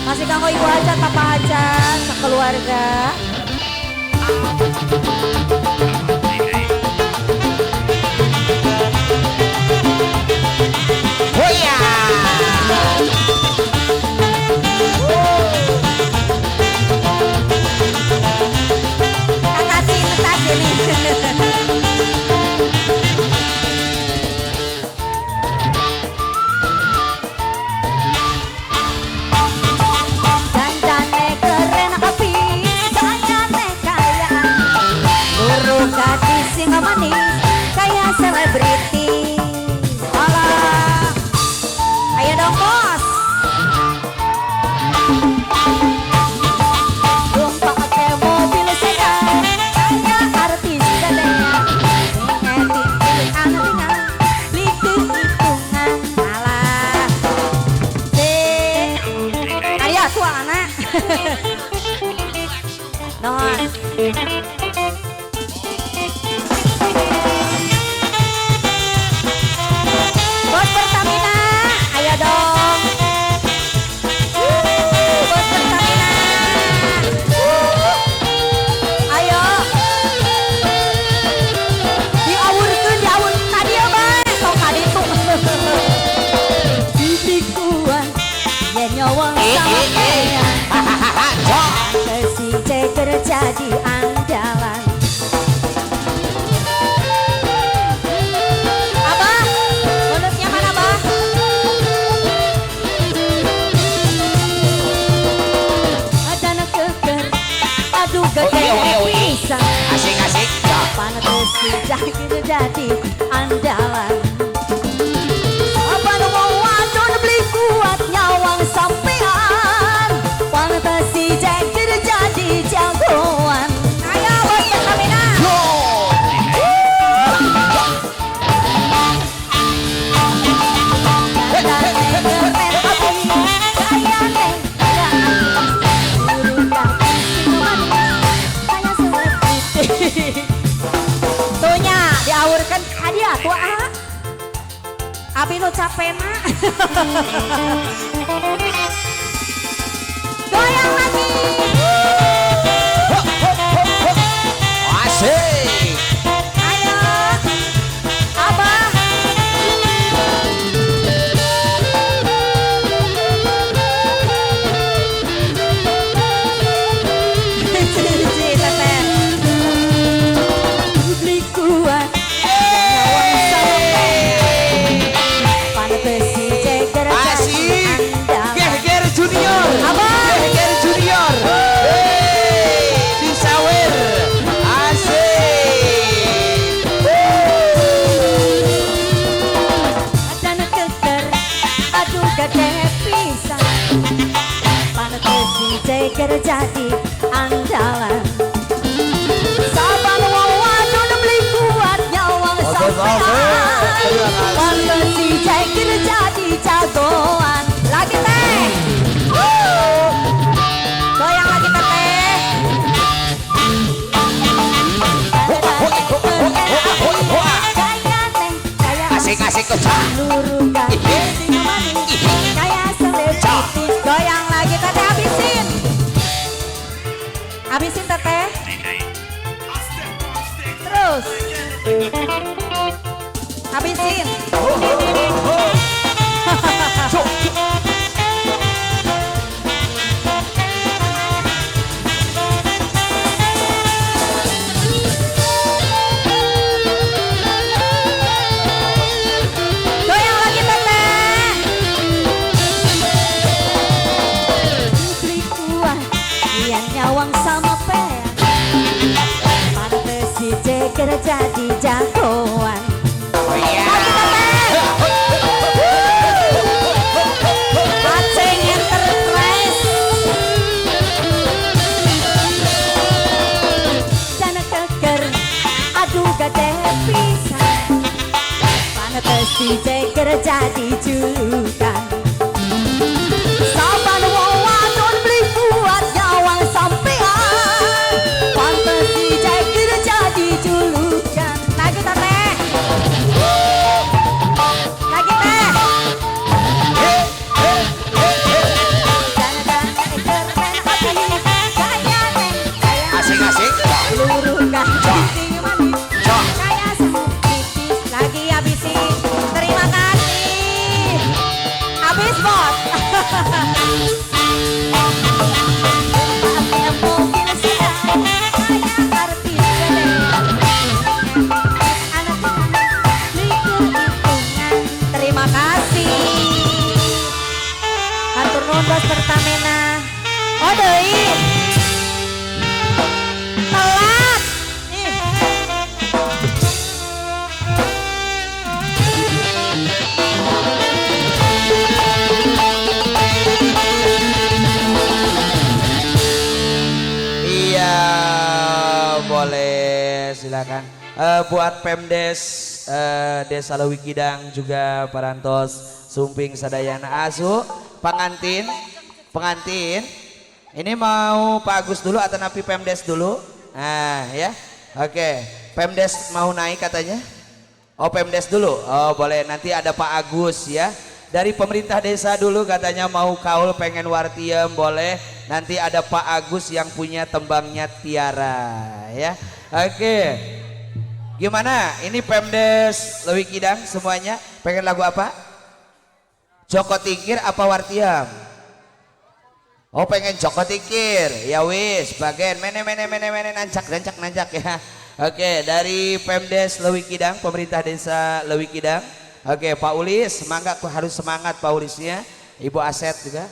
Masih kanggo Ibu Hajat, Papa Hajat, sekeluarga. Oh iya. Kakak cinta sini. Dandane keren api, gayane kaya, luru gadis sing manis kaya selebriti. Alah, ayo dong bos. Numpak ke mobil sedan kaya artis gedean, antingan liku hitungan. Alah, deh, ayo tuh anak. Non. Bos Pertamina, ayo dong. Bos Pertamina. Ayo. Diawurkeun, diawur. Tadi ya, bae, tong kaditu. Dibikuan yen nyowong sampean. Si ceker jadi andalan. Abah, bonusnya mana, Bah? Ada keker, aduh gede pisan. Asik asik. Pantes si ceker jadi andalan. Apa wong wadon beli kuat nyawang sampean. Pantes si ceker jadi jagoan. Ayo bos Pertamina. Tuhnya diawurkan hadiah tuh ah. Abi nu capena. Goyang lagi. Asik. Ayo. Abah. Cici teteh. Beli kuat. Nyawang sampean. Pantes si ceker jadi Asik. andalan. Geger Junior. Abah. Geger Junior. Hey, disawer. Asik. Dan keker, aduh gede pisan. Pantes si ceker jadi andalan. Saban wong wadon beli kuat nyawang sampean. Pantes si ceker jadi jagoan. Lagi teh. Goyang lagi teteh. Asik asik kocak. Luru gadis sing manis kaya selebriti. Goyang lagi teteh, habisin. Habisin teteh. Terus. Habisin. Goyang lagi teteh. Beli kuah yang nyawang sama pean. Pantes si ceker jadi jagoan. Oh iya. Lagi teteh. Aceng Enterprise. Dan keker, aduh gede pisan. Pantes si ceker jadi julukan. Saban wong wadon beli kuat nyawang sampean. Pantes si ceker jadi julukan. Lagi teteh. Lagi teh. Bos Pertamina. Oh deui. Telat. Ih. Iya, boleh, silakan. Buat Pemdes Desa Leuwi Kidang juga parantos sumping sadayana asu pengantin, pengantin. Ini mau Pak Agus dulu atau napi Pemdes dulu? Nah, ya. Oke, Pemdes mau naik katanya. Oh, Pemdes dulu. Oh, boleh. Nanti ada Pak Agus ya. Dari pemerintah desa dulu katanya mau kaul pengen wartiem boleh. Nanti ada Pak Agus yang punya tembangnya Tiara ya. Oke. Gimana? Ini Pemdes Leuwi Kidang semuanya pengen lagu apa? Joko Tingkir apa Wartiem? Oh, pengen Joko Tingkir. Ya wis, bagian mene mene mene mene nancak nancak nancak ya. Oke, dari Pemdes Leuwi Kidang, pemerintah desa Leuwi Kidang. Oke, Pak Ulis, semangat, harus semangat Pak Ulisnya. Ibu Aset juga.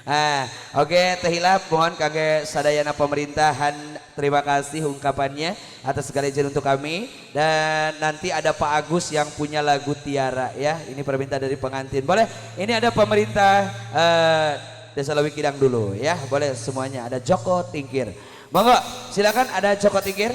Ah, oke, teu hilap mohon kangge sadayana pemerintahan, terima kasih ungkapannya atas segala izin untuk kami, dan nanti ada Pak Agus yang punya lagu Tiara ya. Ini permintaan dari pengantin. Boleh? Ini ada pemerintah Desa Leuwi Kidang dulu ya. Boleh semuanya. Ada Joko Tingkir. Monggo, silakan ada Joko Tingkir.